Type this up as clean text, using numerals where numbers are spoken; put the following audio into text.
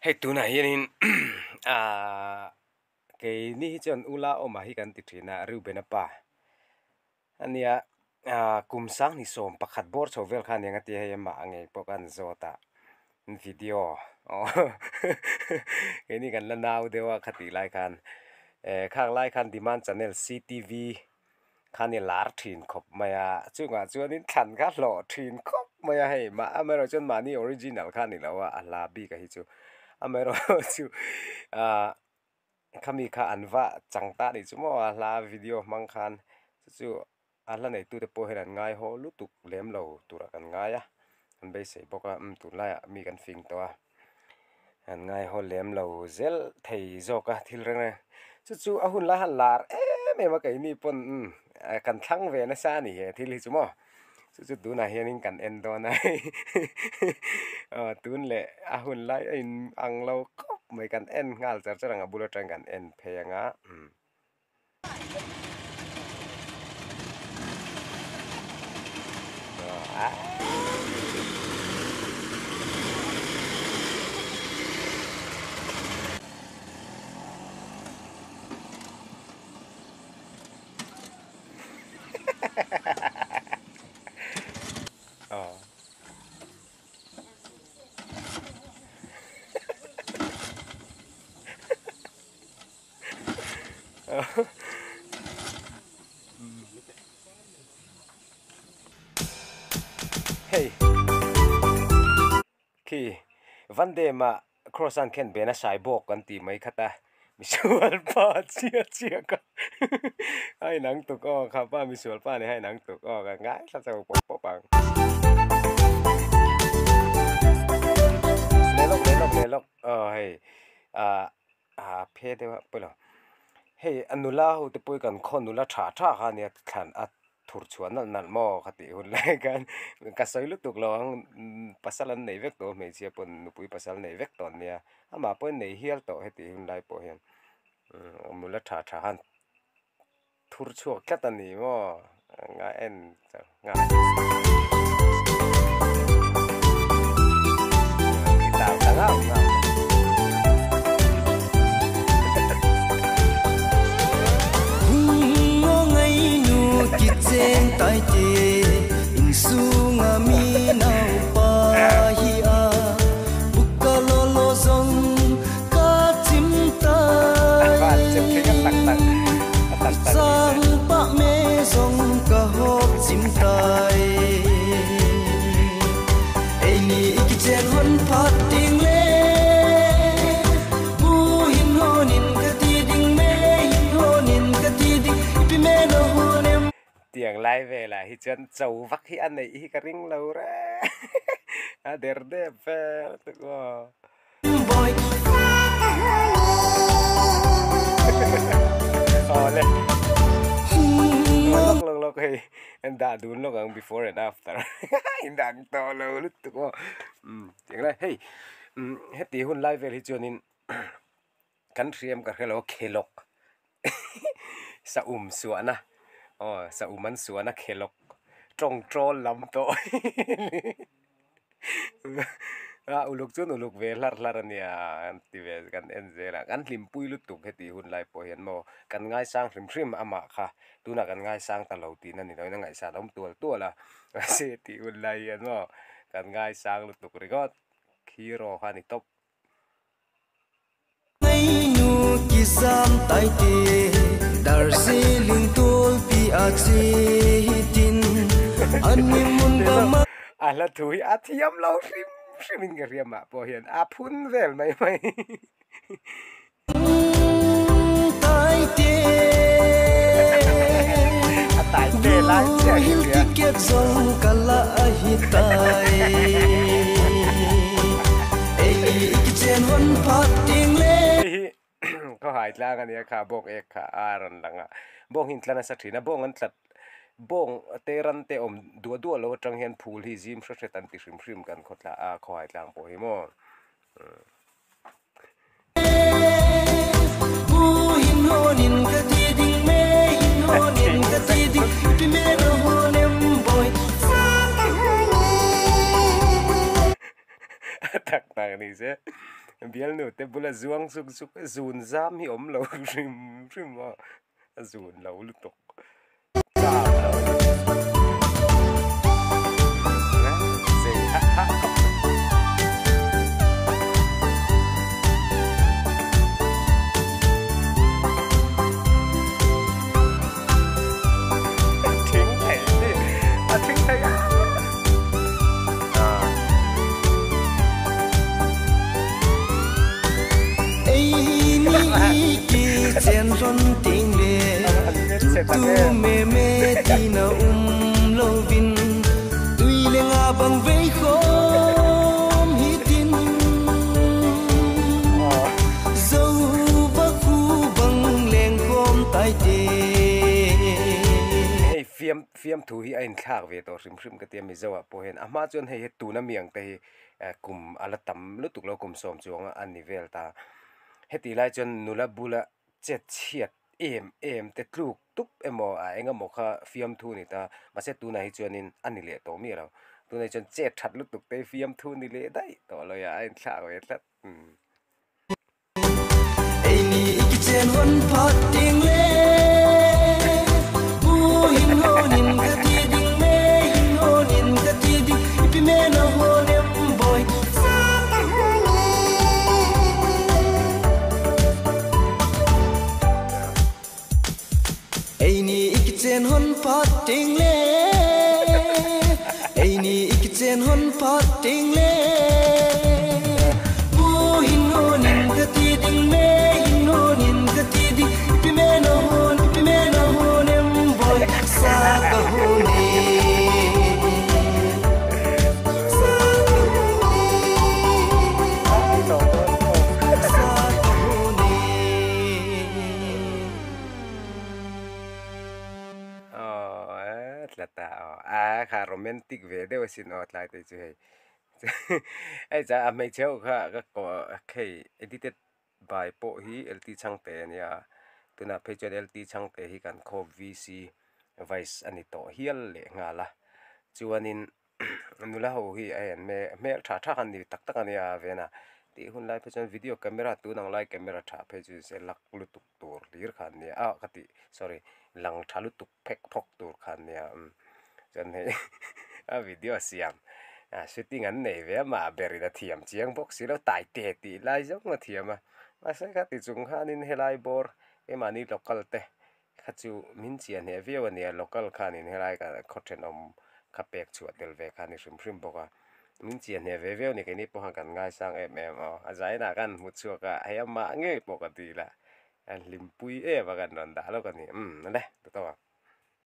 Hei tunah hianin aaa keini hi chuan ula awma hi kan ti thin a Reubena pa a nia aaa kum sang 11 bawr chho vel kha a ni ang a tia hei amah ngei pawh khan zawt a video aw keini kan la nau deuh a khatih lai khan eh khang lai khan demand channel C_T_V kha ni lar thin khawp mai a chungah chuanin thlan kha hlawh thin khawp mai a hei mah amaherawh chuan mahni original kha a ni lo a a hla bik a hi chu amaherawh chu ah khami kha an va chang ta anih chu maw a hla video hmang khan chu chu a hla neitute pawh hian an ngaihaw lutuk lem lo turah kan ngai a an beisei bawk a umm tunlaiah mi kan fing tawh a. An ngaihaw lem lo zel thei zawk a thil reng reng chu chu a hun lai han lar em em a keini pawn umm kan thlang ve nasa a ni he thil hi chu maw chu chu tunah hianin kan en dawn a aw tun leh a hun lai a in ang lo khawp mai kan en nghal char char ang a bul atang kan en phei ang a umm. Hei khi Van Dam-ah cross an khen ben a sai bawk kan tih mai khat a misual pa chiah chiah kha a inang tuk aw kha pa misual pa nih a inang tuk aw ka ngaithla chho pawp pawp ang. Leh lawk leh lawk leh lawk aw hei ah. Ah phe deuh a pawilo hei a nula ho te pawh hi kan khaw nula tha tha kha ania thlan a thur chhuah nalh nalh maw ka tih hun lai khan ka sawi lutuk lo ang pasal an nei vek tawh hmeichhia pawn nupui pasal nei vek tawh ania amah pawh in nei hial tawh heti hun lai pawh hian nula tha tha khan thur chhuak tlat a ni maw nga en char nga guitar ta ngau ngau Tiang lai velah hi chuan cho vak hi a neih hi ka ring lo reng a der dep vel tuk aw. Awle lawk lawk lawk hei an dah dun lawk ang before and after in dang tawh lo lutuk aw umm tiang lai hei umm heti hun lai vel hi chuanin kan hriam ka hrelo khelawk saum suahna aw saum an suahna khelawk tawngtawl lam tawh a uluk chuan uluk ve hlar hlar a nia an ti ve kan en zel a kan hlimpui lutuk heti hun lai pawh hian maw kan ngaisang hrim hrim amah kha tunah kan ngaisang ta lo tihna ni loin a ngaihsan a awm tual tual a mahse tih hun lai hian maw kan ngaisang lutuk ringawt hero kha a ni tawp. A hla thu hi a thiam lo hrim hrim in ka hria mah pawh hian a phun vel mai mai. A tai te lai chiah hi hria. Hei hi khawhai tlang a nia kha bawng ek kha a rawn lang a bawng hi in tla nasa thin a bawng an tlat bawng te ran te awm duah duah lo atang hian phul hi zim hre hret an ti hrim hrim kan khawtla a khawhai tlang pawh hi maw. Tak tak ni se. Bialnu te bula zuang zuk zuk zun zam hi awm lo hrim hrim a, a zun lo lutuk. Cham lo zei hah hah khawp mai. Thing thei hi a thing thei a. Hei fiam fiamthu hi a inthlak ve tawh hrim hrim ka tia Mizo ah pawh hian a hma chuan hei he tuna miang te hi kum a la tam lutuk lo kum sawm chuang a ni vel ta heti lai chuan nula bula chet chhiat em em te tluk tup emaw a eng emaw kha fiamthu a ni ta mahse tunah hi chuanin a ni leh tawh miah lo tunah hi chuan chet that lutuk te hi fiamthu a ni leh daih tawh lo a a inthlak ve tlat. Aw e tlat a aw a kha romantic ve deuh asin aw tlai te chu hei hei chuan a hmeichhe ho kha ka kawh hei edited by pawh hi LT Chhangte a nia tunah phei chuan LT Chhangte hi kan khaw VC vice a ni tawh hial leh nghal a chuanin nula ho hi a en hmel tha tha khan ni tak tak a nia vena tih hun lai phei chuan video camera tun ang lai camera tha phei chu se luck lutuk tur hlir kha an nia ah ka tih sorry lang tha lutuk phek phawk tur kha an nia umm chuan hei a video siam ah shooting an nei ve a mah berin a thiam chiang bawk si lo taite tih lai zawng a thiam a mahse kha ti chung khanin helai bawr keimahni local te kha chu min chiah hneh viau a nia local khanin helai khaw thenawm kha pek chhuah tel ve kha a ni hrim hrim bawk a. Min chiah hneh ve viau ni keini pawh khan kan ngaisang em em aw. A zainah khan hmu chhuak a, hei amah ngei pawh ka dil a, a hlimpui em a kan rawn dah lawk a ni. Umm ale, tu tawk ang.